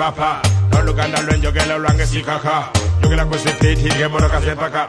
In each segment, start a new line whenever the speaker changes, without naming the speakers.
sipapa n'oluganda lwenjogera lwange sikaka njogera ku sipiiti ng'emmotoka zempaka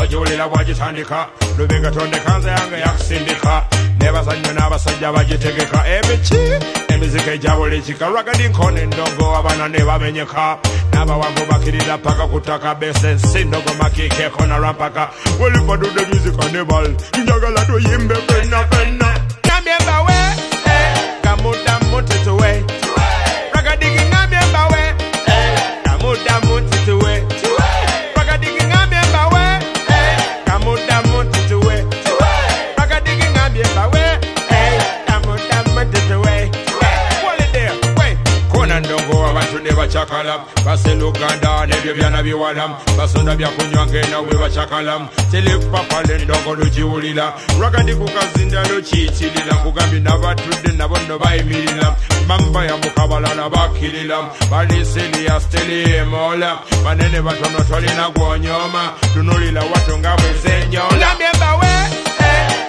ogiwulira bwagitandika lubinga tondeka nze yange yakusindika nebaza nnyo n'abasajja bagitegeka emiki emiziki egya buli kika Ragga Dee nkona endongo abaana ne bamenyeka n'abawanvu bakirira paka ku ttaka bese sindogoma kiikeeko na lwampaka welifa do the music carnival njagala tuyimbe fenna fenna ngambye mbawe kamudamu tutuwe Ragga Dee ngambye mbawe kamudamu tutuwe Ragga Dee ngambye mbawe kamudamu tutuwe Ragga Dee ngambye mbawe kamudamu tutuwe kona ndongo abantu ne bachakala baseluganda nebyo byana biwala basonda byakunywa ngena we bachakala telepapa lendongo lujiwulira Ragga Dee kukazinda lukiitirira nkugambye n'abatudde nabo nno bayimirira mamba ya mukabalala bakirira bali serious telimola banene batono tolina gwonyooma tunulira wato nga bwezenyola ngambye mbawe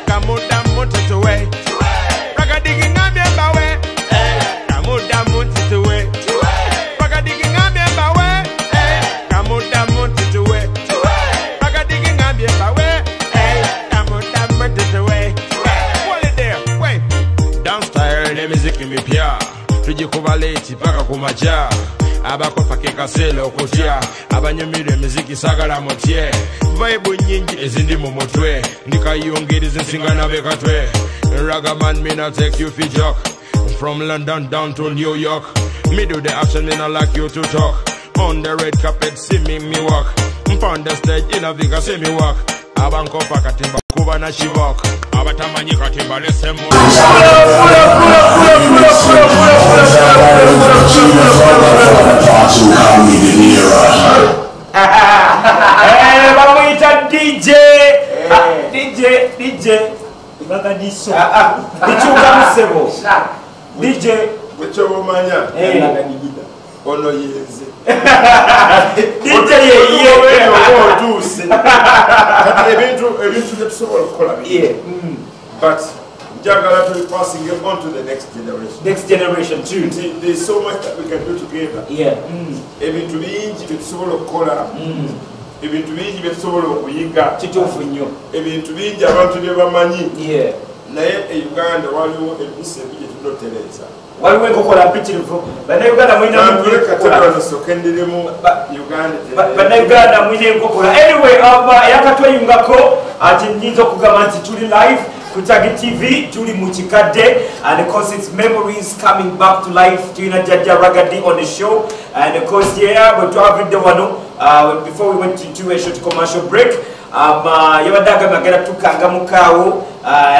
kamudamu tutuwe Ragga Dee ngambye mbawe kamudamu tutuwe Ragga Dee ngambye mbawe kamudamu tutuwe Ragga Dee ngambye mbawe kamudamu tutuwe Wale there wait dance style n'emiziki mipya tugikuba late paka ku makya abakopa ke kaseera okutya abanyumirwa emiziki saagala mutye vibe nnyingi ezindi mu mutwe ndikayungiriza ensinga nabekatwe Ragga man me not take you for joke from London down to New York me do the action me not like you to talk on the red carpet see me me walk on the stage in a Vegas see me walk abankopa katimba kuba na shivok abatamanyi katimba lesemu
Bamuyita DJ DJ DJ Ragga Dee so bikyuka musebo DJ
bwekyo ono yenze
DJ yeye
otuuse kati ebintu byetusobola okukola bingi but njagala to be passing it on to the next generation.
Next generation too.
There's so much that we can do together.
Yeah.
Ebintu bingi byetusobola okukola. Ebintu bingi byetusobola okuyiga.
Kituufu nnyo.
Ebintu bingi abantu bye bamanyi.
Yeah.
Naye e Uganda waliwo ebisa ebyo tunotereza.
Waliwo enkokola mpitirivu. Bannayuganda mulina
enkokola.
Bannayuganda mulina enkokola. Anyway, yakatweyungako ati nnyinza okugamba nti tuli live ku Tagi TV, tuli mu kikadde, and of course it's memories coming back to life. Tulina Jjajja Ragga Dee on the show, and of course yeah, bwe twavudde wano before we went into a short commercial break, yabadde agambye agenda tukanga mukaawo,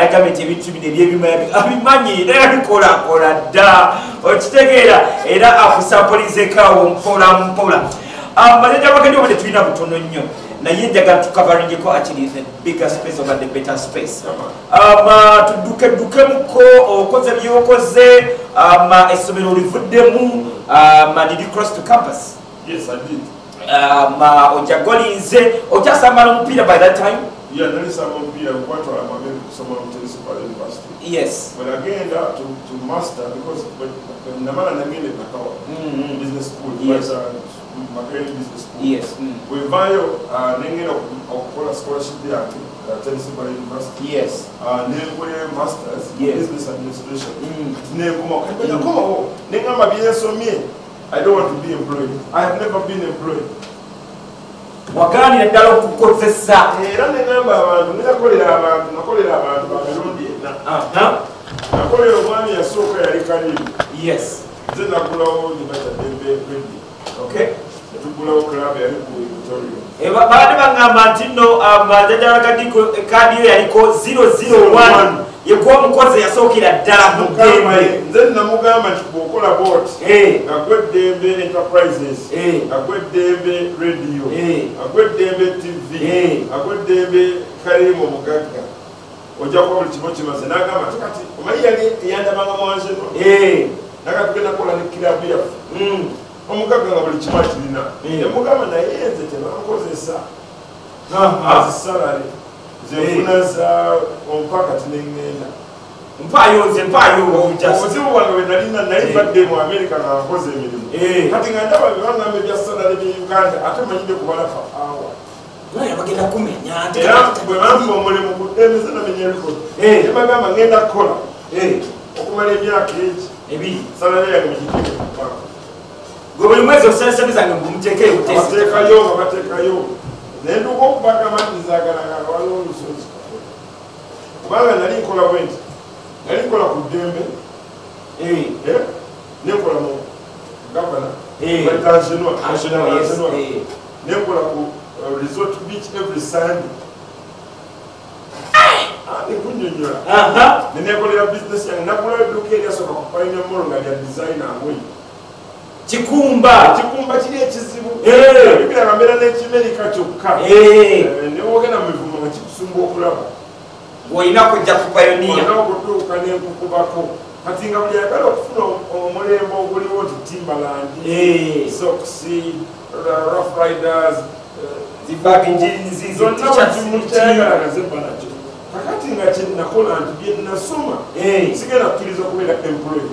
yagambye nti ebintu bino ebyebimanyi abimanyi naye abikolakola dda okitegeera, era akusampolizeekaawo mpola mpola. Jjajja Ragga Dee obadde tulina butono nnyo naye njagala tucoveringeko actually the bigger space over the better space. Tudduke ddukemuko okoze byokoze, essomero olivuddemu, did you cross to campus?
Yes, I did.
Ojagolinze okyasamba n'omupiira by that time?
Yeah, nalisamba omupiira gwatwala Makerere kusoma mu Tennessee University.
Yes.
When I genda to master, because when namala nagenda e Nakawa business school,
yes.
Makerere Business School.
Yes.
Bwevaayo nengenda okukola scholarship yange Tennessee Valley University.
Yes.
Nenkolera masters
yes.
Business administration. Nenkomawo kati nakomawo nengamba byensomye I don't want to be employed. I have never been employed.
Wagaanira ddala okukozesa.
Era nengamba abantu nakolera abantu ba mirundi ena. Nakolera omwami yasooka yali Karimu.
Yes.
Nze nagulawo nyumba kya Ddembe Radio.
Okay.
Tugulawo club yali ku Victoria.
Babadde bagamba nti nno Jjajja Ragga Dee kaadi yo yaliko 001 yekuwa omukozi yasookera ddala mu ddembe.
Nze namugamba nti bw'okola bw'oti nga gwe Ddembe Enterprises, nga gwe Ddembe Radio, nga gwe Ddembe TV, nga gwe Ddembe Karimu omugagga, ojja kuba buli kimu kimaze. N'agamba nti kati omanyi yali yandabanga mwanjeno naga tugenda kukola ne club yaffe. Omugagga nga buli kimu akirina. Yamugamba naye nze tebankozesa as salary. Nze nfuna za ompa kati ne ŋŋenda.
Mpaayo nze mpaayo.
Obuzibu bwange bwe nalina, nali mbadde mu America nga nkoze emirimu. Kati nga ndaba bebangamba ebya salary bye Uganda, ate manyidde kubala awa.
Naye bagenda kumenya.
Era bwe bampa omulimu ku ddembe namenya ebikono. Ne bagamba ngenda kukola okumala emyaka egi
2,
salary yange mugiteeke ku banka.
Gwe buli mwezi osala sente zange mumuteekeyo buteesi.
Bateekayo nga bateekayo. Naye nduka okubagamba nti nzaagala nga waliwo olusozi. Kubanga nali nkola bwe nti, nali nkola ku ddembe, nenkola mu gavana, bayita Angenoi, nenkola ku Resort Beach every Sunday. Nkunnyonnyola. Neneekolera bizinesi yange, nagulayo edduuka eryasooka ku Pioneer Mall nga lya designer ngoye.
Kikumba.
Kikumba kiri ekizibu. Bibira nga mbeera n'ekimerika kyokka. Ne bw'ogenda mu mivumo nga kikusumba okulaba.
Olina kujja ku Pioneer.
Olina okutuuka n'enkukubako. Kati nga buli ayagala okufuna omulembe oguliwo nti Timberland, socks, Rough Riders,
zibag jeans,
zonna wakimukyayagala nga ze mba nakyo. Kakati nga kye nakola nti bye nasoma, sigenda kukkiriza okubeera employee.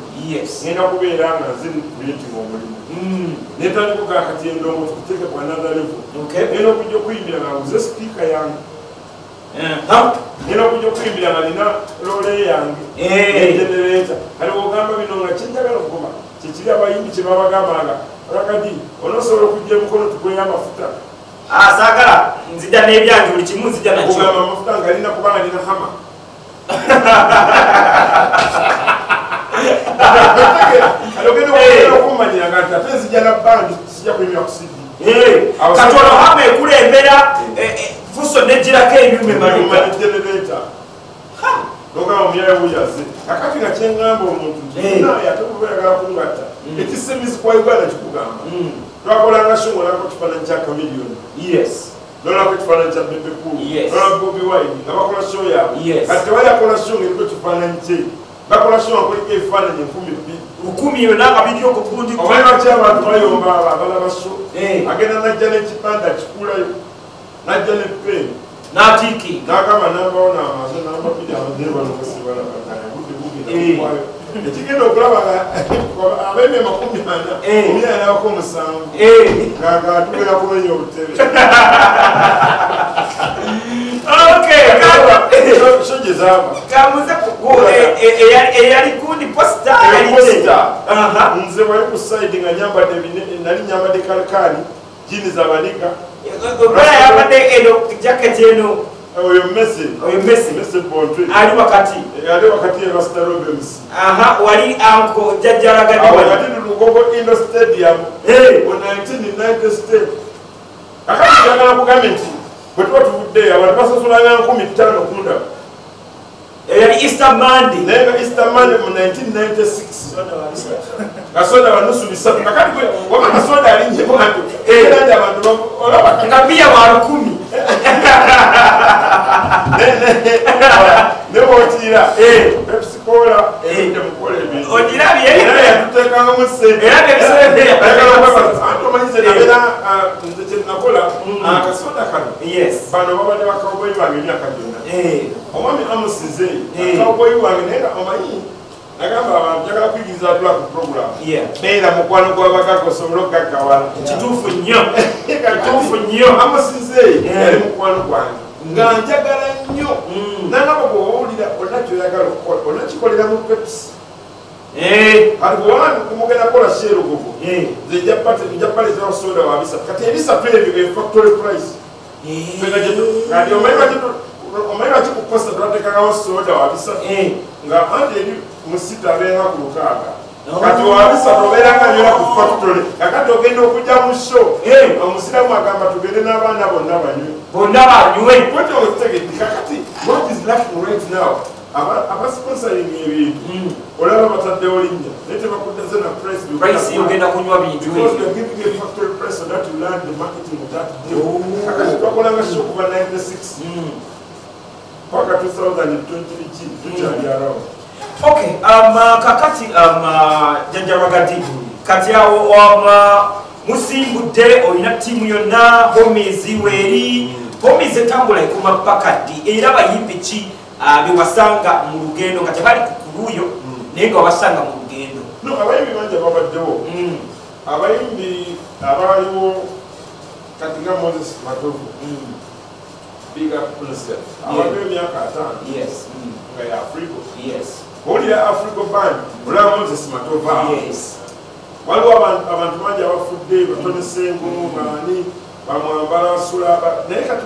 Ngenda kubeera nga nze creating omulimu. Netandika okugaa kati endongo tukuteeke ku another level. Ngenda okujja okuyimbira nga nguze sipiika yange. Ngenda okujja okuyimbira nga nina loole yange, ne generator. Kale bw'ogamba bino nga kye njagala okugoba, kye kiri abayimbi kye babagambanga, Ragga Dee, onoosobola okujja emikono tukweyo amafuta.
Saagala nzija n'ebyange buli kimu nzija nakyo.
Okugamba amafuta nga alina kubanga nina hama. Kale ogenda okumanyira nga nti ate nzija na bandi, sijja kuyimbira ku CD.
Kati olwo hama ekulembera fuso negirako ebyuma emabega.
Generator. Nogamba omuyaye wuuyo azze. Kakati nga kye ŋŋamba omuntu nti naye ate bw'oba oyagala kungatta, ekisemizi kwa Uganda kikugamba. Twakolanga show ng'olabako ekifaananyi kya Chameleone. N'olabako ekifaananyi kya Bebe Cool. N'olaba Bobi Wine nga bakola show yaabwe. Kati tewali akola show ng'eriko ekifaananyi kye. Bakola show nga kuliko ebifaananyi 2000.
1000 yonna nga biri okwo gundi.
Omanyi lwaki abantu bayomba abo abalaba show? Agenda n'ajja n'ekipande akikulayo, n'ajja ne peeni.
N'atiiki.
N'agamba nambawo n'amaaso, namba 2 abadde bano basibala bataano, obudde bugenda kuggwayo. Ekigenda okulaba nga abeemi 40, 47, nga tugenda kumenya obutebe. So gye zaava.
Kamuze eyali gundi posita.
Posita. Nze wali ku side nga nyambadde nali nyambadde kalkaani, jeans zabaniga.
Okola yambadde eno jacket eno.
Oyo Messi.
Oyo Messi.
Messi Bontwe.
Ali wakati.
Ali wakati ya Rasta Robins.
Wali anko Jjajja Ragga Dee.
Wakati Lugogo Indo Stadium. Mu 1990 state. Kakati njagala kugambe nti bwe tuba tuvuddeyo abantu basasulanga 5,000 okundaba.
Eyali Easter Monday.
Naye nga Easter Monday mu 1996. Kasoda wa 3.5. Kakati gwe wama kasoda alinnye bantu. Era nti abantu olaba
nga bbiya wa 1000.
Ne bw'okiira, Pepsi Cola erudde mu kukola ebintu.
Ogirabye?
Era yatuteekangamu ssente.
Era Pepsi
Ayagala okwebaza. Anti omanyi nze nabeera, nze kye nakola, akasoda kano. Bano babadde bakawboyi bange emyaka gyonna. Omwami Amos Nzeyi, kawboyi wange naye nga omanyi, nagamba abantu njagala kuyigiriza atula ku program. Beera mukwano gw'abagagga osobole okugaggawala.
Kituufu nnyo. Kituufu nnyo.
Amos Nzeyi yali mukwano gwange. Nga njagala nnyo. Nangamba bw'owulira olina ky'oyagala okukola, olina kikolera mu Pepsi. Kati bw'oba mugenda kukola Sherugogo, nze nja baleeterawo soda wa 3. Kati ebisatu ebyo e factory price. Kati omanyi lwaki ku Costa twateekangawo soda wa 3? Nga anti eri mu sita abeera ku 6. Kati wa 3 obeera nga anywera ku factory. Kakati ogenda okujja mu show, omusiraamu agamba tugende n'abaana bonna banywe.
Bonna banywe.
Bw'otyo okitegedde. Kakati what is lacking right now, aba sponsoring ebintu, olaba bataddewo linnya, naye tebakuddaze na price.
Price ogenda kunywa bintu.
Because we are giving you a factory price so that you learn the marketing of that deal. Kakati twakolanga show kuva 96 paka 2020 tukyali around.
Okay, kakati Jjajja Ragga Dee, kati awo musimbudde olina ttiimu yonna, homies weeri, homies etambula ekoma paka ddi, era bayimbi ki Bewasanga mu lugendo nga tebali ku kuluyo, naye nga wabasanga mu lugendo.
No, abayimbi bangi ababaddewo. Abayimbi abaliwo kati nga Moses Matovu, big up yourself, abaddewo emyaka 50 nga ya Afrigo. Owulira Afrigo Band, olaba Moses Matovu awo. Waliwo abantu bangi abafudde, Batone Sengo, baani, bamwambala nsula, naye kati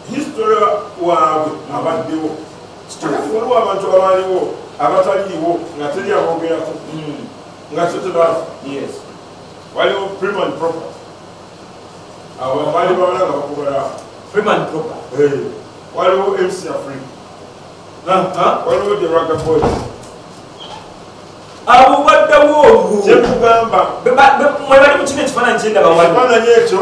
history waabwe abaddewo. Kati waliwo abantu abaliwo abataliiwo nga teri aboogerako, nga kyo tebaafa. Waliwo Prim and Proper, abo baali bawala nga bakubala.
Prim and Proper.
Waliwo MC Africa, waliwo The Ragga Boys.
Abo baddawo olwo.
Kyekugamba
mwe bali mu kino ekifaananyi kyendaba wano.
Ekifaananyi ekyo.